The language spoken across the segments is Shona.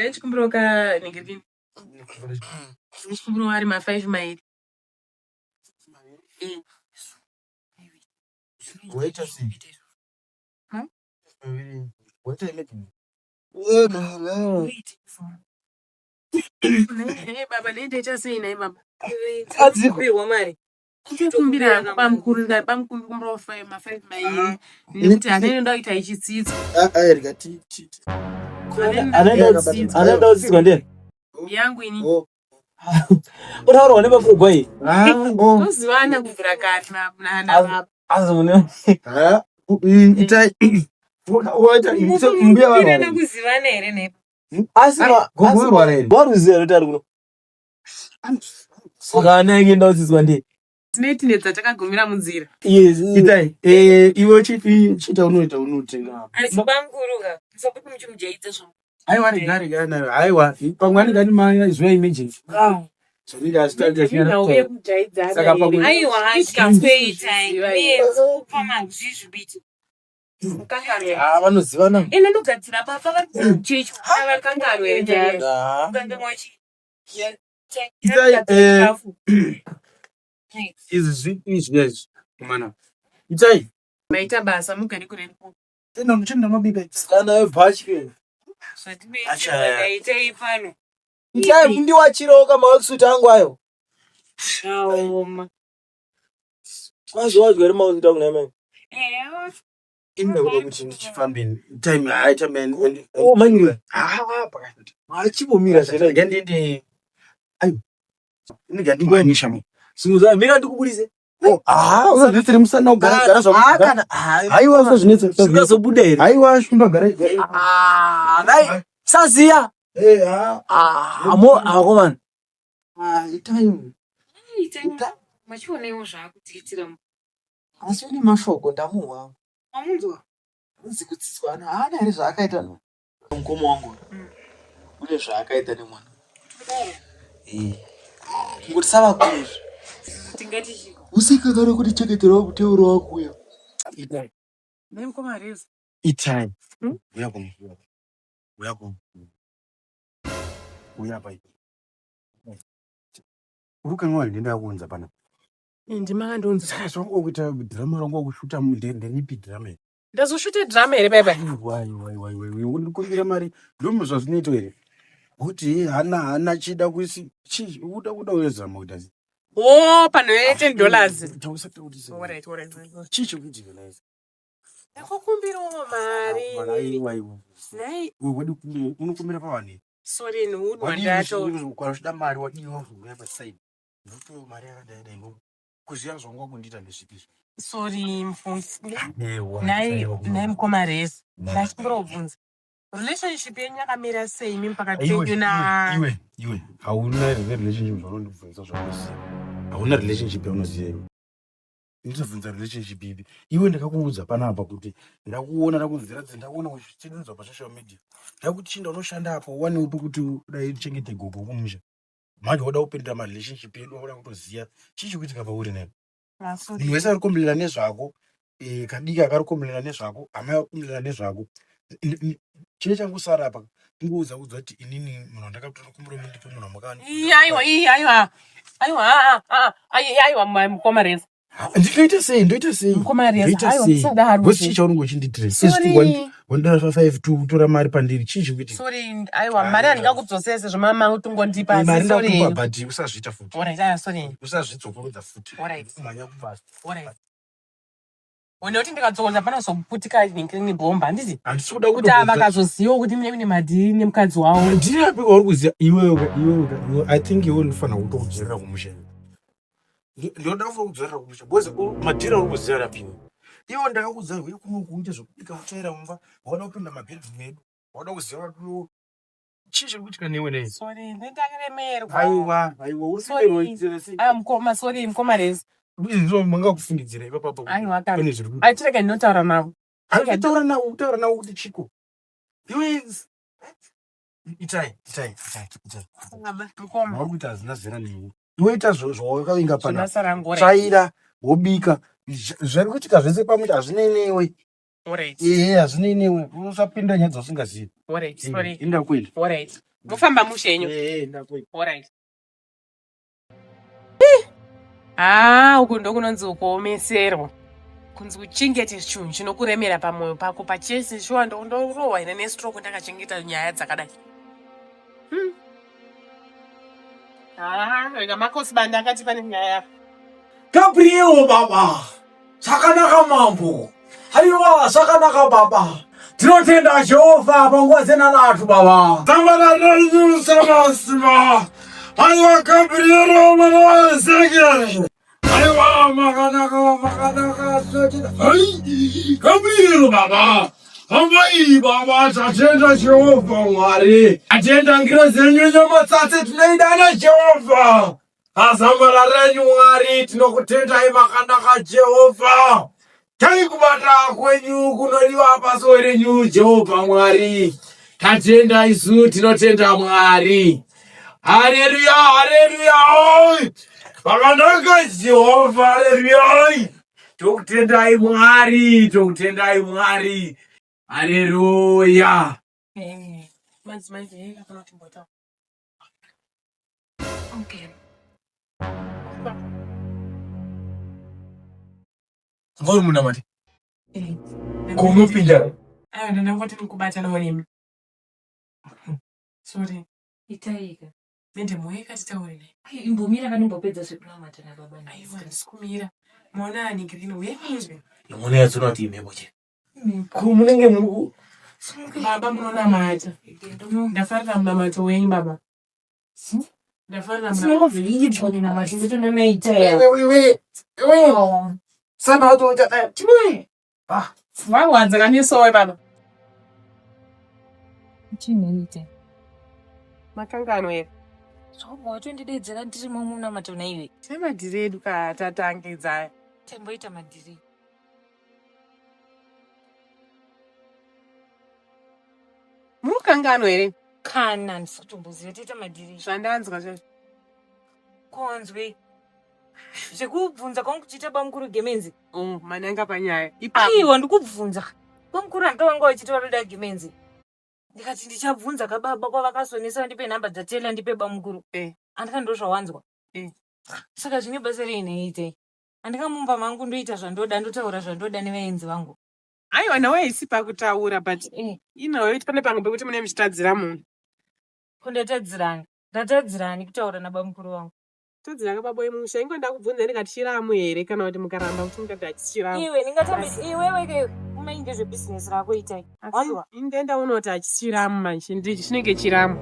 Ndaichikumbirawo ka nenge rini? Ndichikumbirawo ari ma 5 mairi. Eh. Waita sei? Hmm? Waita imagine. Nhai baba, nhai ndaita sei nhai baba? Adziko. mari. Kumbira hangu bamukuru, ndati bamukuru kumbirawo 5 ma 5 mairi. Nekuti hanene ndoda kuita ichitsidzo. Ah, ah, rega ti ti. Anoenda kutsidzwa ndiani? Yangu ini. Oh. Utaurwa nemapurogwa iyi. Ah, oh. Tozivana kubvira kare na na na baba. Asi mune Ah, itai. Waita mbuya Kumbirana vanhu. kuzivana here nhai? asi Ah, gogo varwara here? waruziva kuti ari kuno. Saka ana ainge kutsidzwa ndiye. Tine tine dzatakagumira munzira. Yes. Itai. Eh, iwe chipi chita unoita unotenga. Asi bamukuru ka, musapote muchimujaidza zvangu. Aiwa rega rega nayo. Aiwa, pamwe anenge ane mari zuva emergency. Zvanenge achitaura Nhau yekujaidzana Saka here. pamwe- Aiwa Ityasei pamazvizvibiti Mukanganwe. Ah, vanozivana. Ine ndogadzira baba vari kuchechi vakanganwe here? Ah. Kukanganwa chii? Itai, eh, izvi zvipi zviya izvi komana. Itai. Maita basa mugare kure. Tenda unochenda mabika. Sikana yebhatyi. Acha. Itei pano. Itai mundiwachirawo kamaworksuit angu ayo. Zvaoma. Kwazowadya ri maworksuit angu nhai mai. Eh, Inoda kuti ndichifambe time hayi time and Oh, manyura. ah pakati. Achimbomira zvena. Ngandinde. Ayo. Inenge ndingwanisha mu. Simuza mira ndikuburise. Oh, ah, usazvitsire musana ugara gara Ah, zvako. kana ah. Haiwa usazvinetse. Zvingazobuda here? Haiwa shumba gara. Ah, dai saziya. Eh, ah. Ah, mo akomana. Ah, itai. itei. Machioneiwo zvaakutiitira. Asi une mashoko ndamuhwa. Mamunzwa? Hanzi kutsidzwa ana haana here zvaakaita no. Mukoma wangu une zvaakaita nemwana. Eh. Kungoti savakuru izvi. Tingati chiko. Usikakana kuti chengeterawo muteuro wako uya. Itai. Nhai mukoma Reza. Itai. Hmm? Uya kuno. Uya kuno. Uya pai. Uri kanwa ndenda kuunza pana. Ndima kandonzi. Saka zvangu kuita drama rangu kushuta nderipi drama iri? Ndazoshuta drama here baba? Wai wai wai wai undikumbira mari ndomo zvazvinoitwa here? Kuti hana hana chida kuisi chi uda kuda uyezama kuita sei? Oh, pano ye $10. Tausa taurisa. Alright, alright. Chii chikuitika naye? Ndakukumbirawo mari. Aiwa iwe. Nhai, Iwe wadi kumbira unokumbira pavanhu. sorry nhudu Wadii wandato. ukachida mari wadii wazouya paside. Ndotoyo mari yakadai dai ndo. Kuziya zvangu wakundiita ndezvipi izvi? Sorry mfungi. Ewa. Nhai, nhai mukoma Reza. Ndachikumbira kubvunza. Relationship yenyu yakamira sei imi pakati Iwe, penyu na iwe, iwe, hauna relationship zvaunondibvunza zvaunoziva. Hauna relationship yaunoziva iwe. Ndinobvunza relationship ipi? Iwe ndakakuudza panapa kuti ndakuona ndakunzira dzi ndakuona uchidunzwa pasocial media. Ndakuti chinda unoshanda apo uwanewo pekuti udai uchengete gogo kumusha. Manje woda kupindira marelationship edu woda kutoziva chii chikuitika pauri naye. Ah, sorry. Munhu wese ari kukomberera nezvako, eh, kadiki akari kukomberera nezvako, amai ari kukomberera nezvako. Chine changosara apa kungoudza udza kuti inini munhu wandakatokumbira mundipe munhu wamakani. Ii, Aiwa, ii, aiwa. Aiwa, ah, ah, ah, ai- aiwa mukoma Reza. Ndinoita sei? Ndoita sei? Mukoma Reza, Ndoita aiwa sei? musadaro. Because chii chaunenge uchindiitira? Sorry. Wandidara fa 5 2 kutora mari pandiri. Chii chikuitika? Sorry, aiwa mari handingakudzosese zvemama utongondipa Eh, Mari asi sorry. ndakupa but usazviita futi. Alright, ah, sorry. Usazvidzokorodza futi. Alright. Kumhanya kubasa. Alright. Nekuti ndikadzokodza panozoputika nhingirini bhomba handiti? Handisi kuda Kuti ava vakazoziva kuti mune mune madhiri nemukadzi wavo. Madhiri api wauri kuziva iwewe iwewe iwe I think iwe unofanira kutokudzorera kumusha. Ndinoda kufa kudzorera kumusha because madhiri auri kuziva rapiwe. Iwe ndakakuudza uye kuno kuita zvekubika utsvaira mumba wada kupinda mabedroom edu wada kuziva kuti chii chiri kuitika newe nei. Sorry, ndakaremerwa. Aiwa aiwa uri Sorry. kuita sei? Ah, mukoma, sorry, mukoma Reza. Izvo mangakufungidzira ipapo kuti Aiwa kana. pane zviri kuitika. Ai chirega ndinotaura navo. Kutaura nawo kutaura nawo kuti chiko. Iwe itai itai itai itai. Mukoma. Mauri kuita hazvina zera newe. Iwe ita zvawakavinga pana. Zvebasa rangu. Alright. Tsvaira wobika zviri kuitika zvese pamuti hazvinei newe. Alright. Ehe hazvinei newe. Usapinda nyaya dzausingazivi. Alright, sorry. Inda kuenda. Alright. Mofamba mushe henyu. Eh, ndakuita. Alright. Haa, uku ndokunonzi kuomeserwa. Kunzi uchengete chinhu chinokuremera pamwoyo pako pachese shuwa ndorohwa here nestroke ndakachengeta nyaya dzakadai. Haa, rega Makosi Banda akati pane nyaya yako. Gabriel baba. Zvakanaka mambo. Haiwa zvakanaka baba. Tinotenda Jehovha panguva dzenanatu baba. Sangana renyu samasima. Haiwa Gabriel mwana wa Ezekiel. Haiwa makanaka makanaka tinotenda. Hai Gabriel baba. Hambai baba tatenda Jehovha Mwari. Atenda ngirozi yenyu nyamatsatse tinoidana Jehovha. Azambara renyu Mwari tinokutendai makanaka Jehovha. Tai kubata kwenyu kunodiwa pasowe renyu Jehovha Mwari. Tatenda isu tinotenda Mwari. Haleluya, haleluya. Oi! Makanaka Jehovha, haleluya. Tokutendai Mwari, tokutendai Mwari. Haleluya. Eh, madzimai eh, kana kumbota. Okay. Ngori munamati. Eh. Ko unopinda. Ayo ndangoti ndikubatanawo nemi. Sorry. Itaika. Mende moyeka titaure naye. Ayo imbomira kanimbopedza zvekunamata nababa Aiwa naSister. handisi kumira. Maona ani green uye munzwe. Nomona yatsona kuti imhepo che. Ko munenge muri Baba munonamata. Ndafarira munamato wenyu baba. Ndafarira munamato. Tinongovhiringidzwa nenamata nditononoita ya. Iwe iwe. Sana watu uchadai. Warwadza kanisowe baba. Chinoita. Makangano here. Zvobva watondidedzera ndirimo munamato naiwe. Tine madhiri edu ka tatangidza aya. Tamboita madhiri. Mukangano here? Kana ndisikutomboziva toita madhiri. Zvandanzwa zvezvo. Konzwe. Zvekubvunza kwangu kuchiita bamukuru gemenzi. Oh, mananga panyaya. Ipapo. Aiwa ndikubvunza. Bamukuru handika vanga vachiti vanoda gemenzi. Ndikati ndichabvunza kababa kwavakasonesa ndipe nhamba dzatela ndipe bamukuru. Eh. Andika ndozvawanzwa. Eh. Saka zvine basa rei neite. Andika mumba mangu ndoita zvandoda ndotaura zvandoda nevaenzi vangu. Aiwa nawe haisi pakutaura but Eh. inawe pane pamwe pekuti mune muchitadzira munhu. Ko ndatadzirani. Ndatadzirani kutaura nabamukuru vangu. Tadzira kababa wemusha ingo ndakubvunza ndikati chiramu here kana kuti mukaramba kuti mukati hachisi chiramu. Iwe ndingatambe iwewe ke umainde zvebhizinesi rako itai. Wanzwa? Indenda unoti hachisi chiramu manje ndichi chinenge chiramu.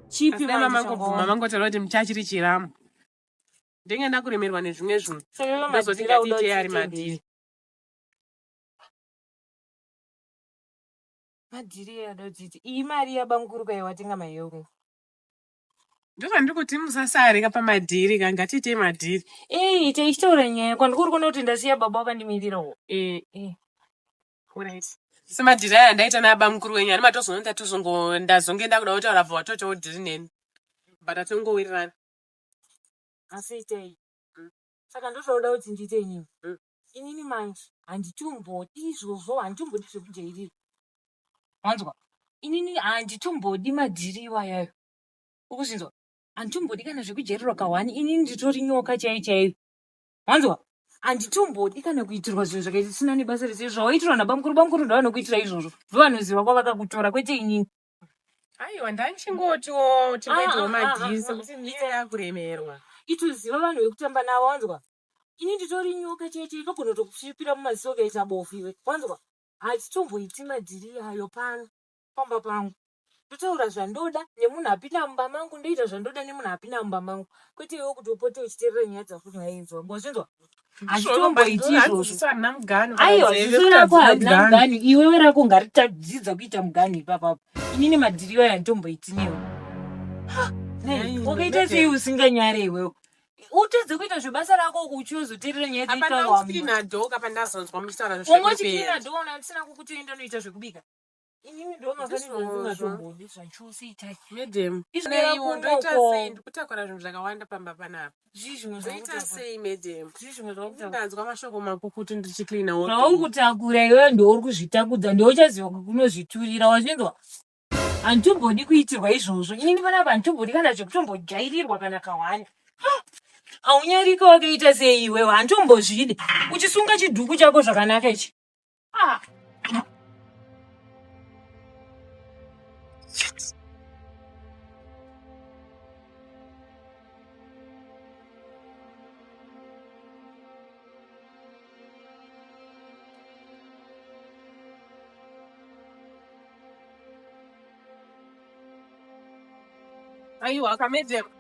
Chipi Asi dai manje mamangobvuma changaona? mangotaura kuti muchachiri chiramu. Ndenge ndakuremerwa nezvimwe zvinhu. Saka iwe Ndozoti madhiri auda ngatiitei ari uchiite madhiri. ndei? Madhiri ada uchiite. Iyi mari yabamukuru kai watenga mahewu. Ndozvandiri kuti musasarika pamadhiri ka ngatiitei madhiri. Ei, teichitaura nyaya kwandikuri kuona kuti ndasiya baba vakandimirirawo. Eh, Eh. alright. Semadhiri aya ndaita nabamukuru wenyu ani matozoona ndatozongo ndazonge ndakuda kutaura bva watoitawo dhiri neni. But atongowirirana. Asi itei. Saka ndozvauda kuti ndiite inini. Mm. Inini manje handitombodi izvozvo, handitombodi zvekujairira. Wanzwa? Inini handitombodi madhiri iwayayo. Ukuzvinzwa? Handitombodi kana zvekujairirwa kahwani. Inini nditori nyoka chaiyo chaiyo. Wanzwa? Handitombodi kana kuitirwa zvinhu zvakaita sina nebasa rese zvawaitirwa nabamukuru. Bamukuru ndovanokuitira izvozvo. Ndovanoziva kwavakakutora kwete inini. Aiwa ndachingotiwo tingoitawo Ah, ah, ah, madhiri ah, sekuti ndiye yakuremerwa. Itoziva vanhu vekutamba navo wanzwa? Ini nditori nyoka chaiyo chaiyo inogona kutokusvipira mumaziso ukaita bofu iwe. Wanzwa? Hatitomboiti madhiri ayo pano pamba pangu. Ndotaura zvandoda nemunhu apinda mumba mangu ndoita zvandoda nemunhu apinda mumba mangu. Kwete iwe kuti upote uchiteerera nyaya dzako nevaenzi vangu. Wazvinzwa? Hazvitomboiti izvozvo. Handina mugano. Aiwa, ziso rako harina mugano. Iwewe rako ngaritadzidza kuita mugano ipapapo. Inini madhiri iwayo handitomboiti newe. Ha, nei, Wakaita sei usinganyare iwewe? Utadze kuita zvebasa rako uku uchizoteerera nyaya Hapana dzeitaurwa. kuchikina dhoka pandazonzwa muchitaura Ungochikina dhona ndisina kukuti enda unoita zvekubika. Inini ndo mafanirwa Ndizvozvo. ndingatombodi zvachose itai. Madam, Izvo neiwo ndoita rako sei ndikutakura zvinhu zvakawanda pamba panapa. Zvii zvimwe Ndoita zvakutakura? sei madam? Zvii zvimwe zvakutakura? Ndanzwa mashoko makukutu ndichiklina Zvauri kutakura iwewe ndouri kuzvitakudza ndouchaziva kunozviturira wazvinzwa? Handitombodi kuitirwa izvozvo. Inini panapa handitombodi kana zvekutombojairirwa kana kahwani. Haunyarike wakaita sei iwewe? Handitombozvidi. Uchisunga chidhuku chako zvakanaka ichi. Ah. Aiwa, kamedem.